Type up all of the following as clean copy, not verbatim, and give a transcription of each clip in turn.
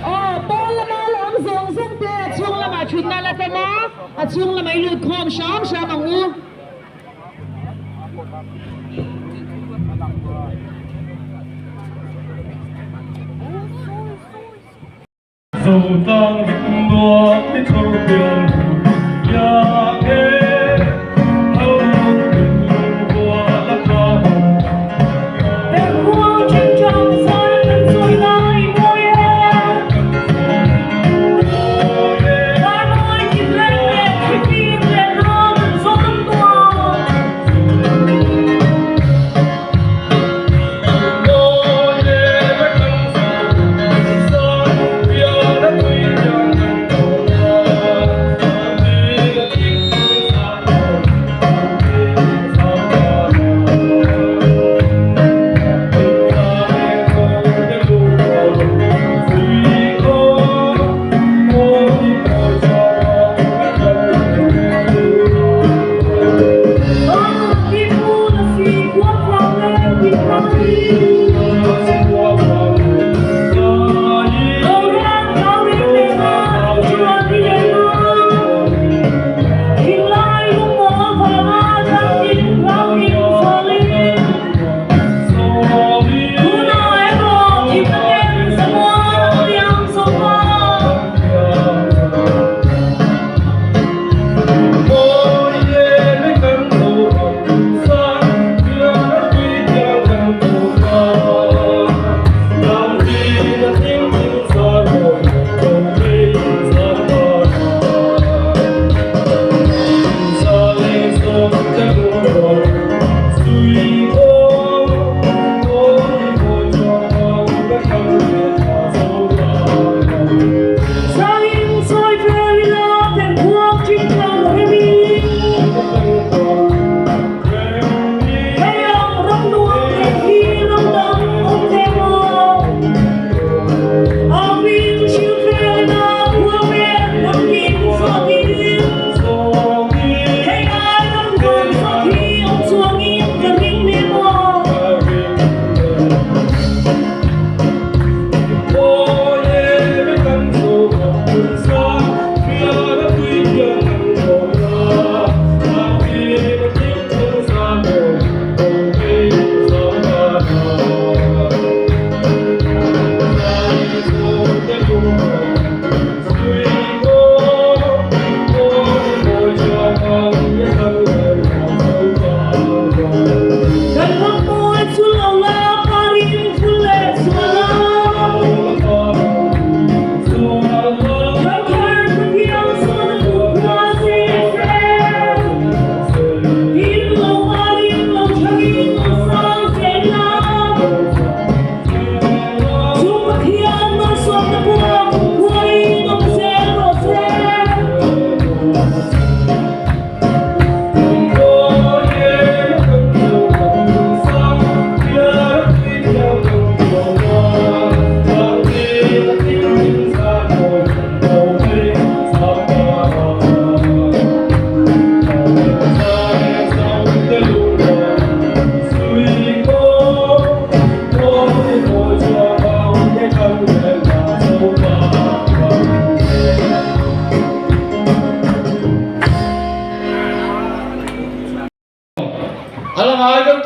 Aw, pawn lama la awm zawng zawng te a chhung lamah thutna la tam a, a chhung lamah i lut khawm hram hram ang u. Zotlang nuam i chhawr pial iang e,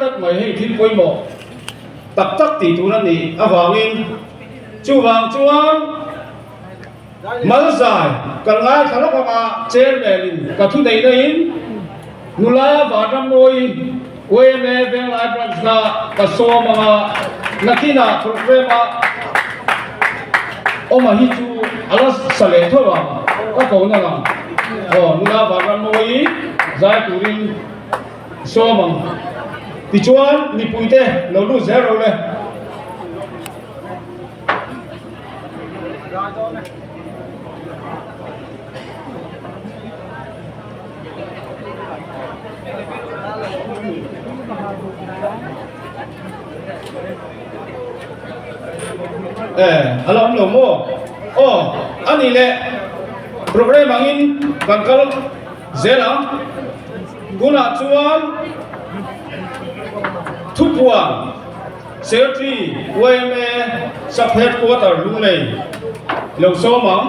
tlat mai hei thil pawimawh tak tak tih tur a nih avangin chuvang chuan Malzai kan ngaithla lawk ang a, Chairman in ka thu neihna in nula Vanrammawi YMA Venglai Branch kha ka sawm ang a, nakinah programme ah awma hi chu a la sa leh tho ang, ka ko na lang aw nula Vanrammawi zai turin sawm ang. Tichuan mipuite lo lut zel ro le. Eh, a la awm lo maw? Aw, a nih leh programme angin kan kal zel ang. Tunah chuan thupuan Secretary yma Sub Headquarter Lunglei lo sawm ang.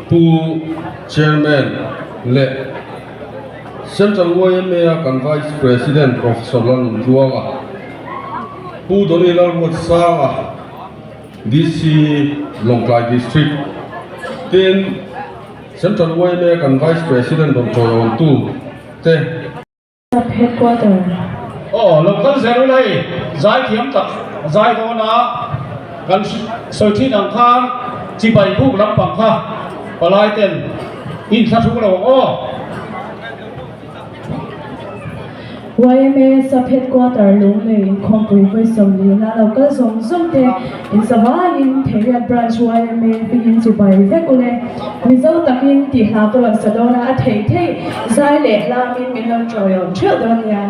Pu Chairman leh Central yma a kan Vice President Professor Lalnuntluanga, Pu Donny Lalruatsanga, DC Lawngtlai District tin Central yma kan Vice President rawn tawiawmtu te. Sub Headquarter. Aw lo kal zel ula hei zai thiam tak zai dawn a kan sawi thin ang khan chibai buk lampang kha palai ten inthla hruk lo ang aw. Yma Sub Headquarter Lunglei inkhawmpui vawi sawmlina lo kal zawng zawng te inzavaiin Theiriat Branch yma hmingin chibai vek ule. Mizo takin tih hla ka rawn sa dawn a, a theih theih zai leh lamin min lo chawiawm theuh dawn nia.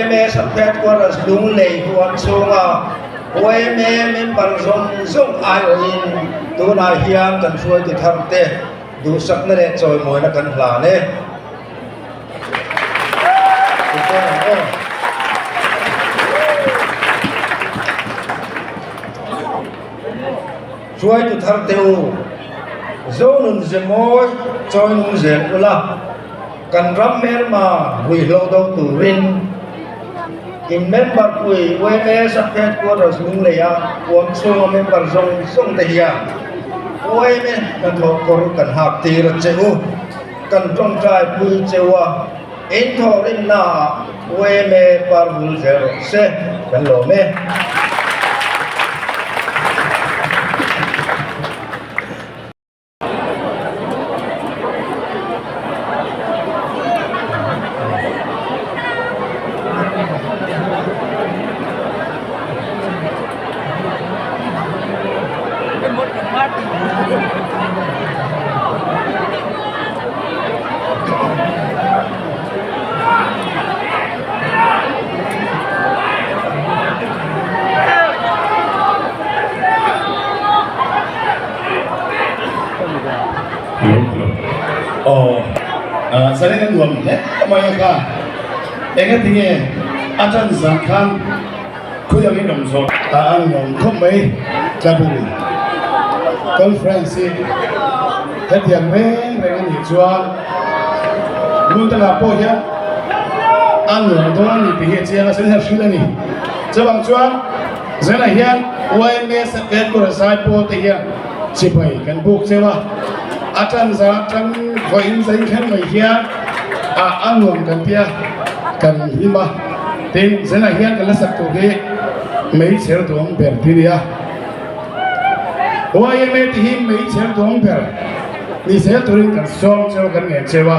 Yma Sub-Headquarters Lunglei huan chhunga yma member zawng zawng aiawhin tunah hian kan hruaitu thar te duhsakna leh chawimawina kan hlan e. Hruaitu thar te u, Zonun ze mawi chawi nung zel ula, kan ram hmelma ruihhlo do turin in member pui yma Sub-Headquarters Lungleia huam chhunga member zawng zawng te hian yma hnathawh kawr kan hak tir a che u, kan tawngtai pui cheu a, in thawhrimnaah yma par bul zel rawh se, kan lawm e. Aw, zalen a nuam hle mai a kha. Engatinge a tan zan khan khawi angin awm zawk? A nuam khawp mai Tlabung Conference hi hetiang reng reng a nih chuan hmun dangah pawh hian a nuam dawn a ni tih hi a chiang a, sen hian hrilh a ni. Chuvang chuan zanah hian YMA Headquarters Zaipawl te hian Chibai kan buk cheu a, a tan za atang vawiin zai kher mai hian a a nuam kan tia kan hlim a, tin zenah hian kan la sak tur hi meichher duang ber ti nia. YMA tih hi meichher duang ber ni zel turin kan sawm cheu kan ngen cheu a.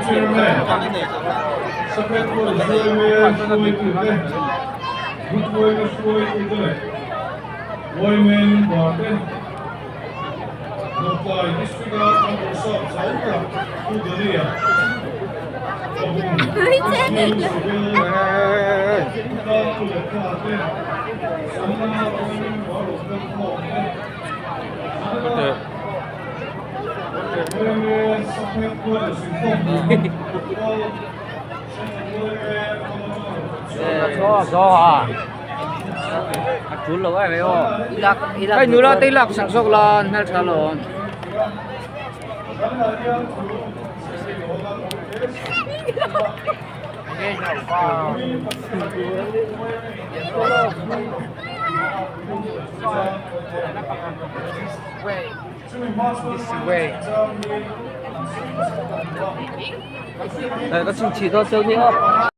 Chairman, Secretary hruaitute, Group hruaitute leh Women Bar te Lawngtlai District-a kan bawrhsap zau tak Pu Dania Tlabung School Civil Tlangtu leh pa te Sangha Women Bar rawn kal khawm te Women Sakhet Quarters inkhawm kal Central Women Hei nula te i lak sak zawk la hmeltha alawm. Đây có chim chỉ thôi siêu nữa.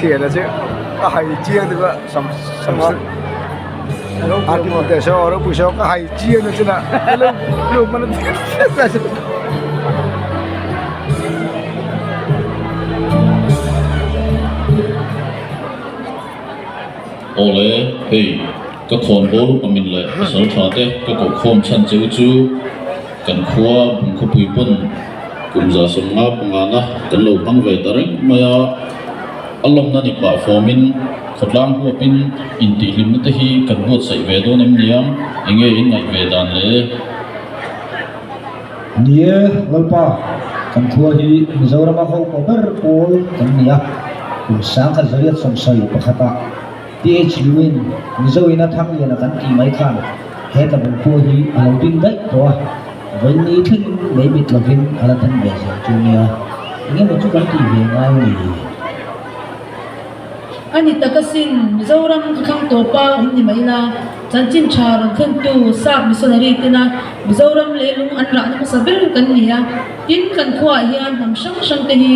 thian a chu ka hai chiang deuh a sam sam a te saw ropui saw ka hai chiang a chuna lo man Awle, hei, ka khawnbawl upamin leh pasal tha te ka koh khawm chhan cheu chu kan khua Bungkhawpui pawn kum 150 pangana kan lo hmang ve ta reng mai a, a lawmna ni pah fawmin khawtlang huapin intihhlimna te hi kan buatsaih ve dawn em niang, enge in ngaih ve dan le? Ni e, Lalpa, kan khua hi Mizorama ho pawh ber pawl kan ni a, kum 1971ah PH Luin Mizo ina Thangliana kan tih mai khan he tlabung pawh hi a lo ding daih tawh a, vawiin thlengin lei mit lovin a la ding ve zel chu nia, engemaw chu kan tih ve ngai a ni. A ni tak asin, Mizoram thlang tawpa awm ni mai la, chanchin tha rawn thlentu Sap missionary tena Mizoram leilung an rahna hmasa ber kan ni a, tin kan khuaah hian hnam hrang hrang te hi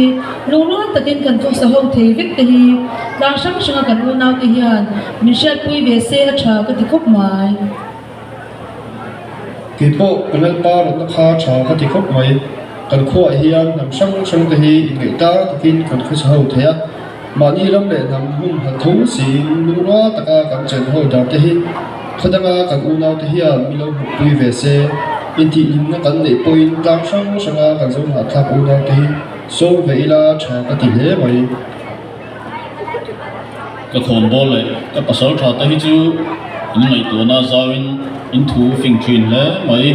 lungrual takin kan khawsa ho thei vek te hi tlang hrang hranga kan unau te hian min hriatpui ve se a tha ka ti khawp mai. Keipawh ka Lalpa rawtna kha tha ka ti khawp mai. Kan khuaah hian hnam hrang hrang te hi inngeih tang takin kan khawsa ho thei a. Mahni ram leh hnam hmun han tho siin lungrua taka kan chen ho dan te hi khaw danga kan unau te hian mi lo hmuhpui ve se. Intihhlimna kan neih pawhin tlang hrang hranga kan zo hnahthlak unau te hi sawm ve ila tha ka ti hle mai. Ka khawnbawl leh ka pasal tha te hi chu in ngaihtuahna zauin in thu fing thin hle mai.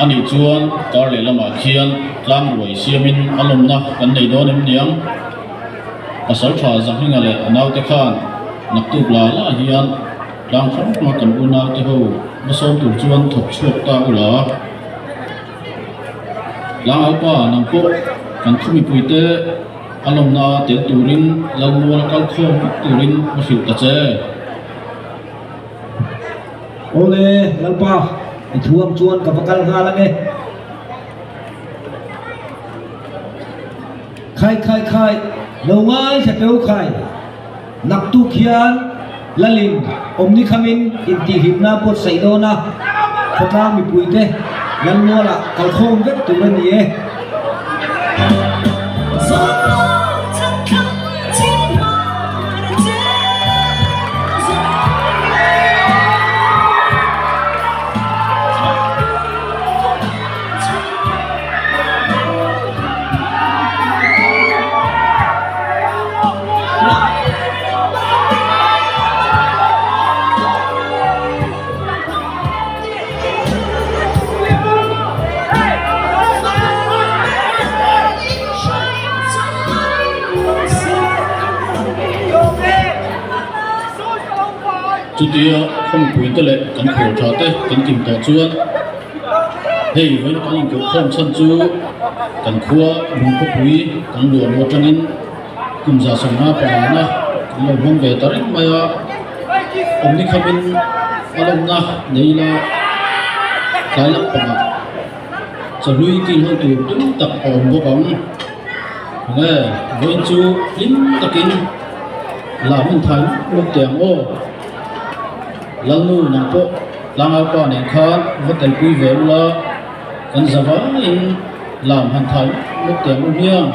A nih chuan kar leh lamah khian tlang ruai siamin a lawmna kan nei dawn em niang? Pasal tha Zahminga leh a naute khan naktuk la la hian tlang hrang hranga kan unaute ho hmasawm tur chuan thawk chhuak ta ula. Tlang Alpa nang pawh kan thu mipuite A lawmna tel turin Lalmual kal khawm vek turin a hrilh ta che. Awle, Lalpa, i thu ang chuan ka va kal nghal ange. Khai khai khai, lo ngaithla teu khai. Naktuk hian Lalin awmni khamin intihhlimna buatsaih dawn a, khawtlang mipuite Lalmualah kalkhawm vek tur a ni e. Chutia khawmpuite leh kan khawl tha te kan kim tawh chuan hei vawiin kan inkohkhawm chhan chu kan khua lungkhawpui kan luah luah atangin Kum 155 na kan lo hmang ve ta reng mai a, awmni khamin a lawmna nei ila tlai lampangah chawhlui kil ho tur tui tak a awm bawk ang. Nge vawiin chu hlim takin la hmun thai muk muk teh ang aw. Lalnu nang pawh tlangaupa nen khan va telpui ve ula kan za vangin lam han thai muk muk teh ang u hmiang.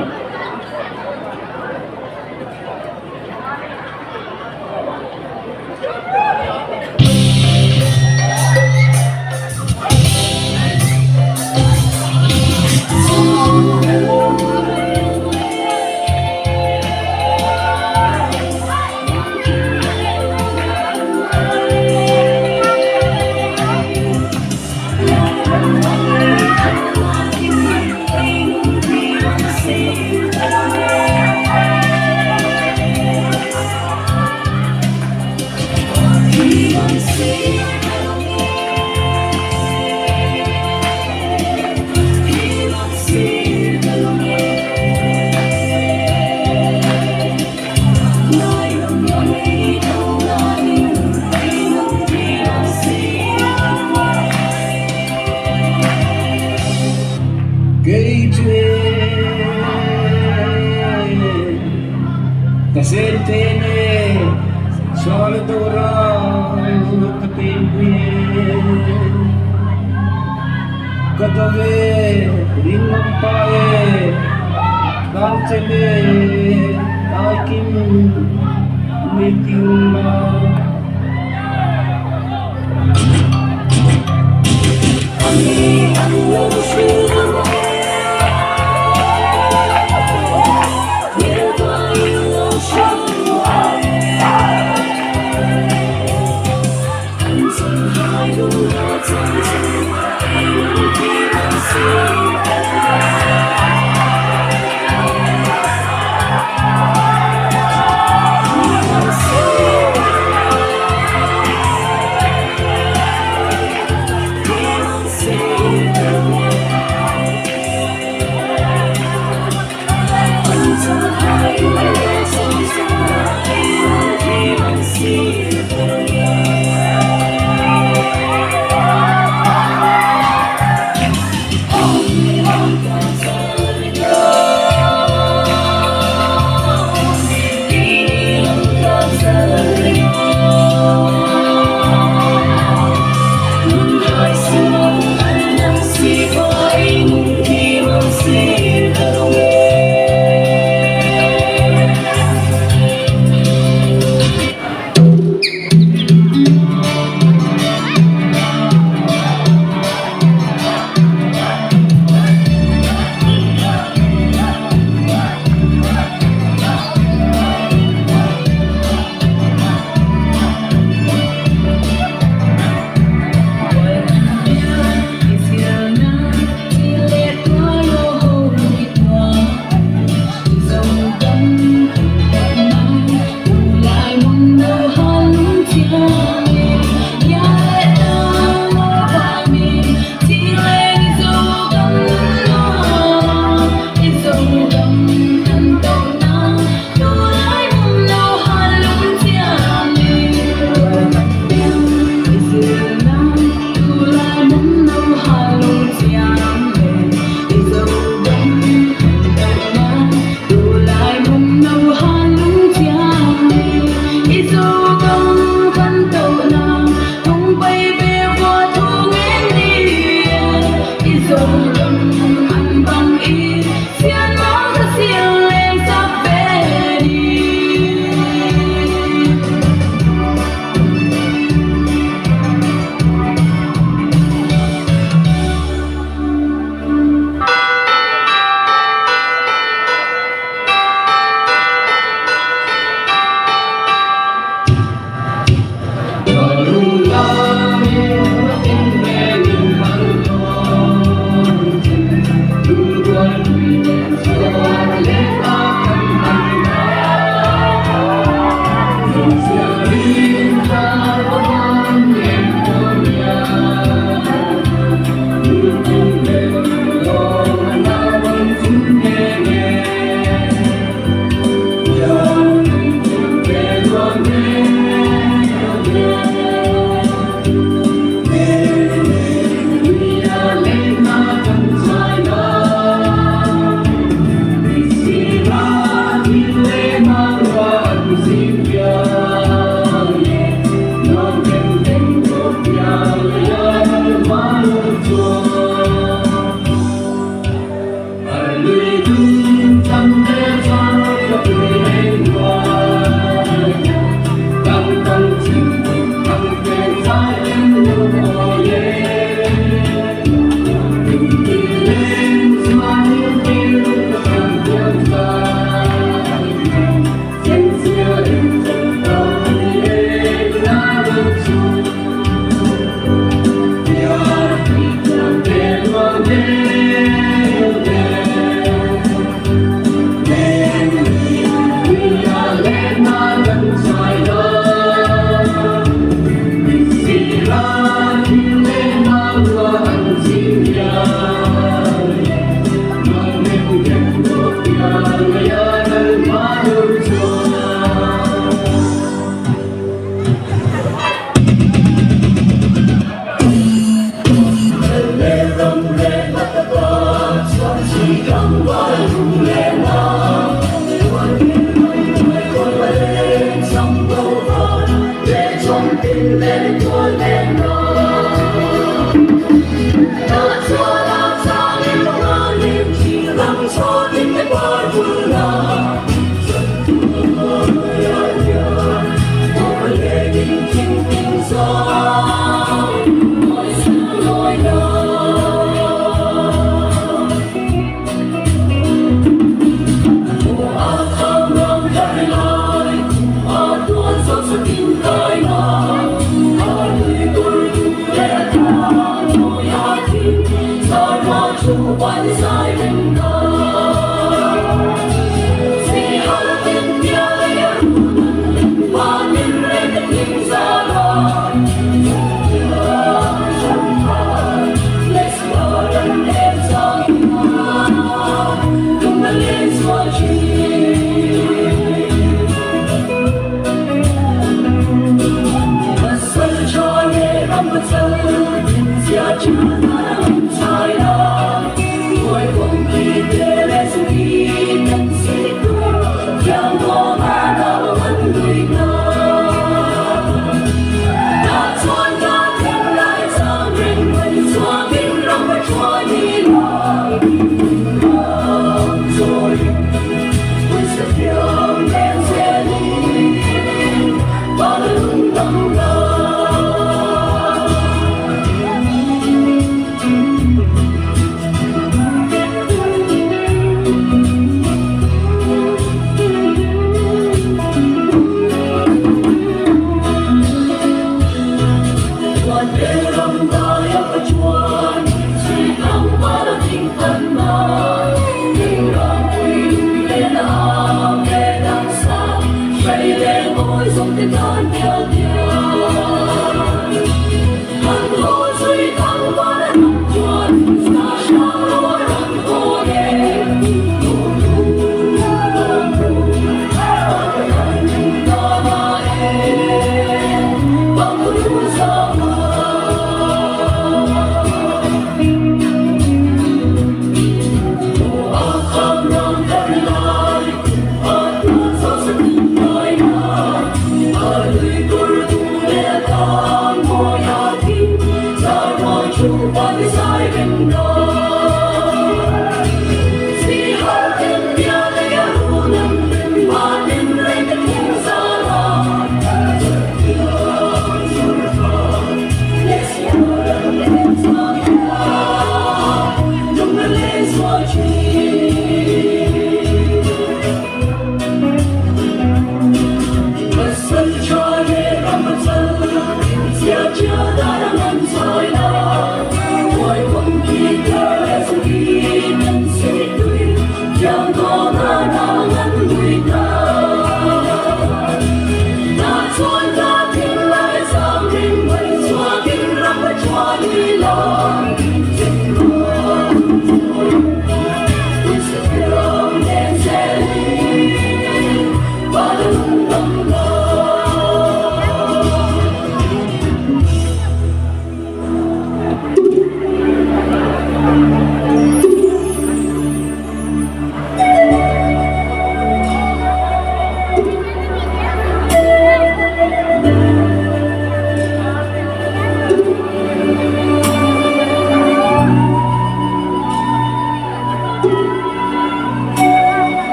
Ka zen te ne sual doral ka pengpui e. Ka dawm e ringlam pa e tang chem e taikim mi ting la.